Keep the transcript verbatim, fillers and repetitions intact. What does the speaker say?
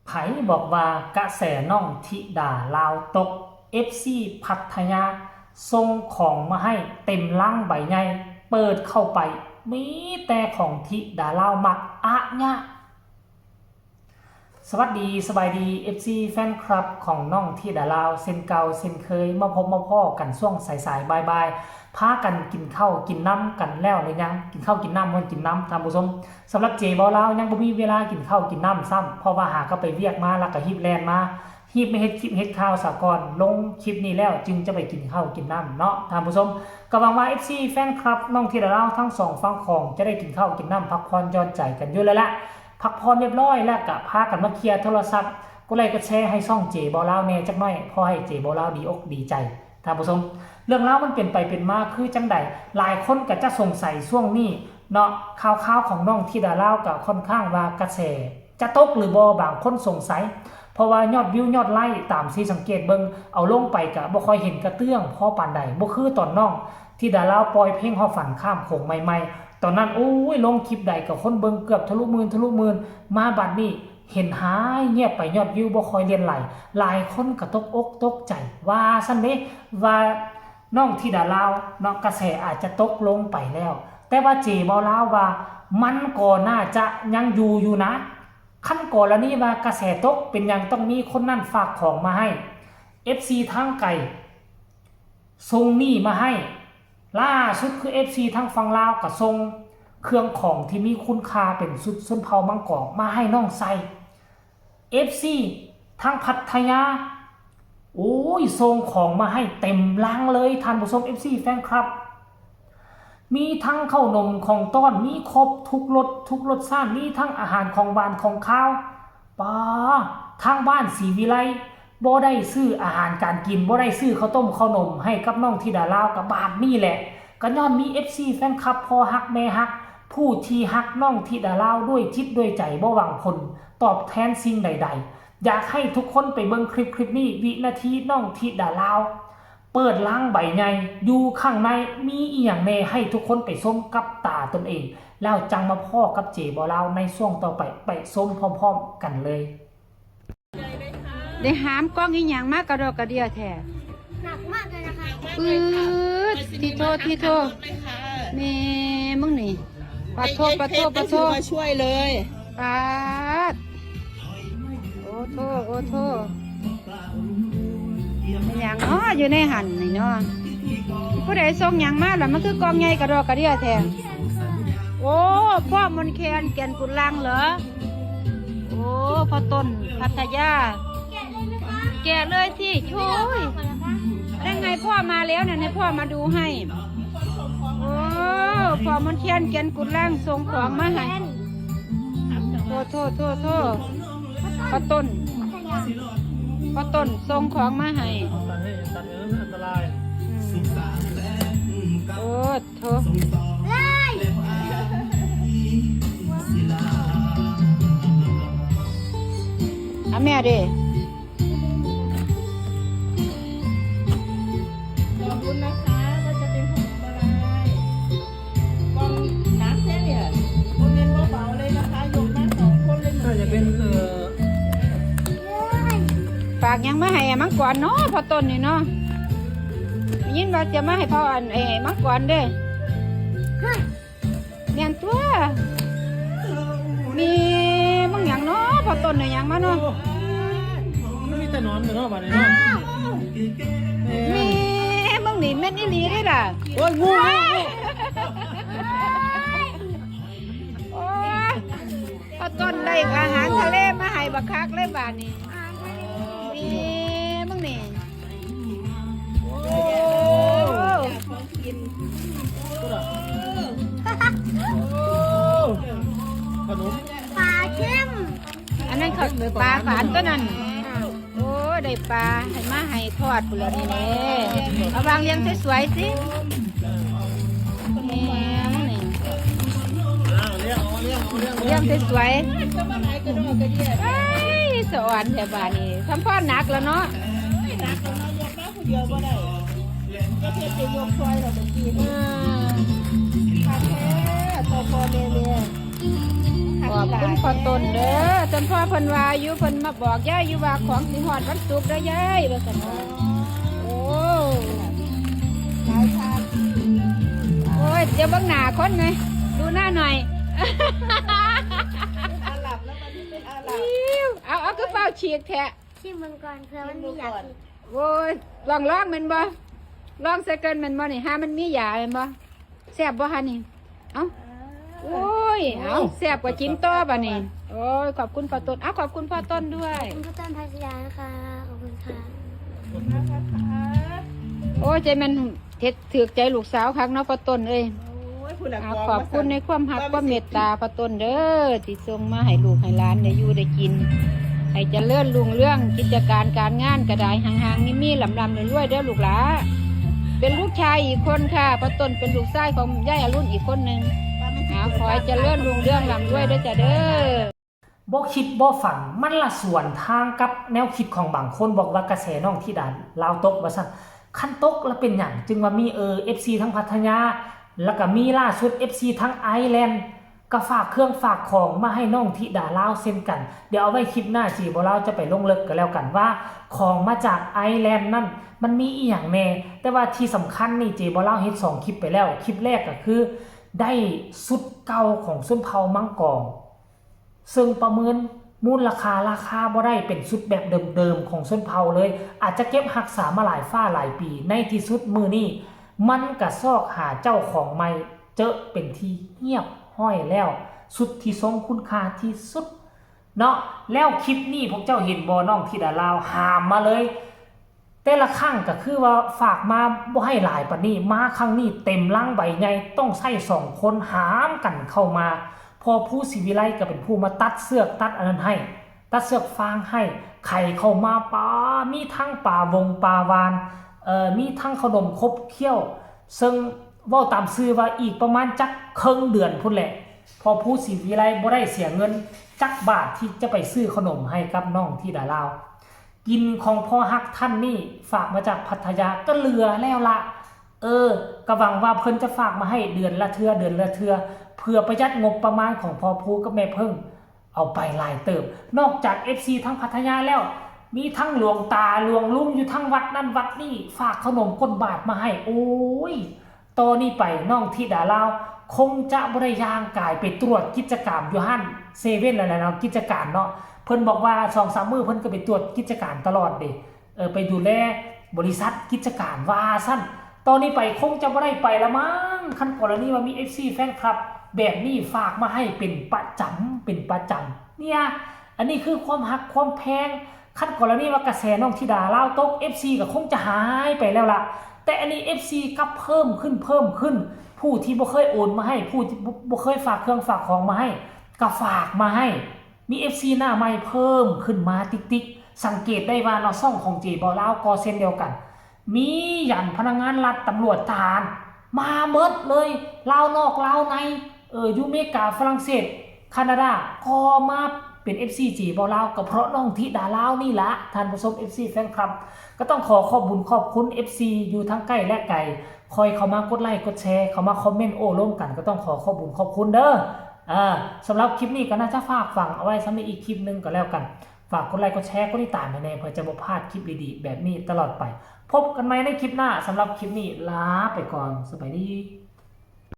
ไผบอกว่ากระแสน้องธิดาลาวตก เอฟซี พัทยาส่งของมาให้เต็มลังใบใหญ่ เปิดเข้าไปมีแต่ของธิดาลาวมักอะยะ สวัสดีสบายดี เอฟซี แฟนคลับของน้องธิดาลาว เช่นเก่าเช่นเคย มาพบมาพ้อกันช่วงสายๆ บ่ายๆ พากันกินข้าวกินน้ำกันแล้วหรือยัง กินข้าวกินน้ำมันกินน้ำท่านผู้ชม สำหรับเจบ่าวลาวยังบ่มีเวลากินข้าวกินน้ำซ้ำ เพราะว่าหาก็ไปเวียกมาแล้วก็ฮีบแล่นมา ฮีบมาเฮ็ดคลิปเฮ็ดข่าวซะก่อน ลงคลิปนี้แล้วจึงจะไปกินข้าวกินน้ำเนาะท่านผู้ชม ก็หวังว่า เอฟซี แฟนคลับน้องธิดาลาวทั้งสองฝั่งของจะได้กินข้าวกินน้ำพักผ่อนหย่อนใจกันอยู่แล้วละ พักผ่อนเรียบร้อยแล้วก็พากันมาเคลียร์โทรศัพท์ กดไลค์กดแชร์ให้ช่องเจบ่าวลาวแหน่จักหน่อย พอให้เจบ่าวลาวดีอกดีใจ ท่านผู้ชม เรื่องราวมันเป็นไปเป็นมาคือจั่งใด หลายคนก็จะสงสัยช่วงนี้เนาะ ข่าวๆของน้องธิดาลาวก็ค่อนข้างว่ากระแสจะตกหรือบ่ บางคนสงสัย เพราะว่ายอดวิวยอดไลค์ตามที่สังเกตเบิ่ง เอาลงไปก็บ่ค่อยเห็นกระเตื้องพอปานใด บ่คือตอนน้องธิดาลาวปล่อยเพลงฮอดฝันข้ามโขงใหม่ๆ ตอนนั้น โอ้ย ลงคลิปใดก็คนเบิ่งเกือบทะลุหมื่น ทะลุหมื่น มาบัดนี้ เห็นหายเงียบไป ยอดวิวบ่ค่อยเลื่อนไหล หลายคนก็ตกอกตกใจ ว่าซั่นเด้ ว่าน้องธิดาลาวเนาะ กระแสอาจจะตกลงไปแล้ว แต่ว่าเจบ่าวลาวว่ามันก็น่าจะยังอยู่อยู่นะ คันกรณีว่ากระแสตก เป็นหยังต้องมีคนนั้นฝากของมาให้ เอฟซี ทางไกล ส่งนี่มาให้ ล่าสุดคือ เอฟซี ทางฝั่งลาวก็ส่งเครื่องของที่มีคุณค่าเป็นชุดชนเผ่ามังกรมาให้น้องใส่ เอฟซี ทางพัทยา โอ้ย ส่งของมาให้เต็มลังเลยท่านผู้ชม เอฟซี แฟนคลับ มีทั้งข้าวหนมของต้อน มีครบทุกรส ทุกรสชาติ มีทั้งอาหารของหวานของคาว ป้า ทางบ้านศรีวิไล บ่ได้ซื้ออาหารการกิน บ่ได้ซื้อข้าวต้มข้าวหนมให้กับน้องธิดาลาว ก็บาดนี้แหละ ก็ย้อนมี เอฟซี แฟนคลับ พ่อฮักแม่ฮัก ผู้ที่ฮักน้องธิดาลาวด้วยจิตด้วยใจบ่หวังผลตอบแทนสิ่งใดๆ อยากให้ทุกคนไปเบิ่งคลิปคลิปนี้ วินาทีน้องธิดาลาว เปิดลังใบใหญ่ อยู่ข้างในมีอีหยังแหน่ ให้ทุกคนไปชมกับตาตนเอง แล้วจั่งมาพ้อกับเจบ่าวลาวในช่วงต่อไป ไปชมพร้อมๆกันเลย ได้หามกล้องอีหยังมากระดอกกระเดียแท้ หนักมากเลยนะคะ ปื๊ด ทีโท ทีโท แม่มึงนี่ ปะโท ปะโท ปะโท มาช่วยเลย ปาด โอ้โท โอ้โท เป็นหยังเนาะอยู่ในหั่นนี่เนาะ ผู้ใดส่งหยังมาล่ะ มันคือกองใหญ่กระดอกกระเดียแท้ โอ้ พ่อมนแคน แก่นกุดลังเหรอ โอ้ พ่อต้น พัทยา แกะเลยสิ ช่วย ได้ไงพ่อมาแล้วเนี่ย ให้พ่อมาดูให้ โอ้ พ่อมนแคน แก่นกุดลัง ส่งของมาให้ โทษ โทษ โทษ โทษ พ่อต้น พ่อต้น ส่งของมาให้ ตัดให้ตัดให้นั้นอันตราย อืม โอ้ โทษ เลย อ่ะ แม่เด้ ขอบคุณนะคะ ก็จะเป็นของอันตราย กล่องหนักแท้เนี่ย คนเป็นเบาๆเลยนะคะ ยกมาสองคนเลย น่าจะเป็น เอ่อ ฝากหยังมาให้มังกรเนาะ พ่อต้นนี่เนาะ ได้ยินว่าจะมาให้พ่ออัน ไอ้มังกรเด้ แม่นตัว มีมึงหยังเนาะ พ่อต้นเนี่ยหยังมาเนาะ มันมีแต่หนอนอยู่เนาะ บัดนี้เนาะ แม่ มีมึงนี่แม่นอีหลีเด้ล่ะ โอ้ย งู งู โอ้ย พ่อต้นได้อาหารทะเลมาให้บักคักเลยบาดนี้ มีมึงนี่ โอ้ โอ้ ขนม ปลาเค็ม อันนั้นเขาปลาฝานตัวนั้น โอ้ ได้ปลาให้มาให้ทอดพุ่นละนี่แหละ เอาวางเรียงสวยๆสิ แม่มึงนี่ เรียงสวยๆ เอ้ย สะอ่อนแท้บาดนี้ ทำพ่อหนักแล้วเนาะ หนักแล้วเนาะ ยกมาผู้เดียวบ่ได้ ก็เพิ่นจะยกซอยเราเมื่อกี้นี่ อืม คักแท้ พ่อพ่อแม่แม่ ขอบคุณพ่อต้นเด้อ จนพ่อเพิ่นว่าอยู่ เพิ่นมาบอกยายอยู่ว่าของสิฮอดวันศุกร์เด้อยาย ว่าซั่น โอ้ หลายพัน โอ้ย เดี๋ยวเบิ่งหน้าคนไง ดูหน้าหน่อย เป็นอาหรับแล้ว วันนี้เป็นอาหรับ อิ๊ว เอา เอา คือเฝ้าฉีกแท้ ชิมเบิ่งก่อน เผื่อมันมียาพิษ โอ้ย ลอง ลองแม่นบ่ ลองใส่กันแม่นบ่นี่ หามันมียาแม่นบ่ แซ่บบ่คะนี่ เอ้า โอ้ย เอ้า แซ่บกว่ากินต่อบัดนี้ โอ้ย ขอบคุณพ่อต้น เอ้า ขอบคุณพ่อต้นด้วย ขอบคุณพ่อต้นพัชยานะคะ ขอบคุณค่ะ ขอบคุณมากนะคะ โอ้ย ใจมันเฮ็ดถืกใจลูกสาวคักเนาะพ่อต้นเอ้ย โอ้ย คุณน่ะ อ่า กอง ขอบคุณ มาสั่น ในความฮัก ความเมตตาพ่อต้นเด้อ ที่ส่งมาให้ลูกให้หลานได้อยู่ได้กิน ให้เจริญรุ่งเรือง กิจการการงานก็ได้ ห่างๆ มีๆ ร่ำๆ รวยๆ เด้อลูกหลา เป็นลูกชายอีกคนค่ะ พ่อต้นเป็นลูกชายของยายอรุณอีกคนหนึ่ง อ่า ขอให้เจริญรุ่งเรืองร่ำรวยเด้อจ้ะเด้อ บ่คิดบ่ฝัน มันละสวนทางกับแนวคิดของบางคน บอกว่ากระแสน้องธิดาลาวตกว่าซั่น คันตกแล้วเป็นหยัง จึงว่ามี เออ เอฟซี ทั้งพัทยา แล้วก็มีล่าสุด เอฟซี ทั้งไอร์แลนด์ ก็ฝากเครื่องฝากของมาให้น้องธิดาลาวเช่นกัน เดี๋ยวเอาไว้คลิปหน้า เจบ่าวลาวจะไปลงลึกกันแล้วกันว่า ของมาจากไอร์แลนด์นั่นมันมีอีหยังแน่ แต่ว่าที่สำคัญนี่ เจบ่าวลาวเฮ็ดสองคลิปไปแล้ว คลิปแรกก็คือ ได้ชุดเก่าของชนเผ่ามังกร ซึ่งประเมินมูลค่าราคาบ่ได้ เป็นชุดแบบเดิมๆ ของชนเผ่าเลย อาจจะเก็บรักษามาหลายฟ้าหลายปี ในที่สุดมื้อนี้ มันก็ซอกหาเจ้าของใหม่เจอเป็นที่เรียบร้อยแล้ว ชุดที่ทรงคุณค่าที่สุดเนาะ แล้วคลิปนี้พวกเจ้าเห็นบ่ น้องธิดาลาวหามมาเลย แต่ละครั้งก็คือว่าฝากมาบ่ให้หลายปานนี้ มาครั้งนี้เต็มลังใบใหญ่ ต้องใช้สองคนหามกันเข้ามา พอผู้ศรีวิไลก็เป็นผู้มาตัดเชือกตัดอันนั้นให้ ตัดเชือกฟางให้ ไขเข้ามา ปา มีทั้งปาวงปาวาน เอ่อ มีทั้งขนมขบเคี้ยว ซึ่งเว้าตามซื่อว่าอีกประมาณจักเคิ่งเดือนพุ้นแหละ พอผู้ศรีวิไลบ่ได้เสียเงินจักบาทที่จะไปซื้อขนมให้กับน้องธิดาลาว กินของพ่อฮักท่านนี่ฝากมาจากพัทยาก็เหลือแล้วละ เออ ก็หวังว่าเพิ่นจะฝากมาให้เดือนละเทื่อ เดือนละเทื่อ เพื่อประหยัดงบประมาณของพ่อภูกับแม่เพิ่ง เอาไปหลายเติบ นอกจาก เอฟซี ทั้งพัทยาแล้ว มีทั้งหลวงตาหลวงลุงอยู่ทั้งวัดนั่นวัดนี่ ฝากขนมก้นบาทมาให้ โอ้ย ต่อนี้ไปน้องธิดาลาว คงจะบ่ได้ย่างกายไปตรวจกิจกรรมอยู่หั่น เซเว่น แล้วแหละเนาะ กิจการเนาะ เพิ่นบอกว่าสองสามมื้อเพิ่นก็ไปตรวจกิจการตลอดเด้ เออ ไปดูแลบริษัทกิจการว่าซั่น ต่อนี้ไปคงจะบ่ได้ไปละมั้ง คันกรณีว่ามี เอฟซี แฟนคลับ แบบนี้ฝากมาให้เป็นประจำ เป็นประจำ เนี่ย อันนี้คือความฮักความแพง คันกรณีว่ากระแสน้องธิดาลาวตก เอฟซี ก็คงจะหายไปแล้วล่ะ แต่อันนี้ เอฟซี กลับเพิ่มขึ้น เพิ่มขึ้น ผู้ที่บ่เคยโอนมาให้ ผู้ที่บ่ บ่เคยฝากเครื่องฝากของมาให้ ก็ฝากมาให้ มี เอฟซี หน้าใหม่เพิ่มขึ้นมาติ๊กๆ สังเกตได้ว่าเนาะ ช่องของเจบ่าวลาวก็เช่นเดียวกัน มียันพนักงานรัฐ ตำรวจ ทหาร มาหมดเลย ลาวนอกลาวใน เออ อยู่อเมริกา ฝรั่งเศส แคนาดา ก็มาเป็น เอฟซี เจบ่าวลาว ก็เพราะน้องธิดาลาวนี่ละ ท่านผู้ชม เอฟซี แฟนคลับ ก็ต้องขอขอบบุญขอบคุณ เอฟซี อยู่ทั้งใกล้และไกล คอยเข้ามากดไลค์กดแชร์ เข้ามาคอมเมนต์โอ้ร่วมกัน ก็ต้องขอขอบบุญขอบคุณเด้อ อ่า สำหรับคลิปนี้ก็น่าจะฝากฝังเอาไว้ซ้ำในอีกคลิปหนึ่งก็แล้วกัน ฝากกดไลค์กดแชร์กดติดตามให้แน่ เพื่อจะบ่พลาดคลิปดีๆ แบบนี้ตลอดไป พบกันใหม่ในคลิปหน้า สำหรับคลิปนี้ลาไปก่อน สบายดี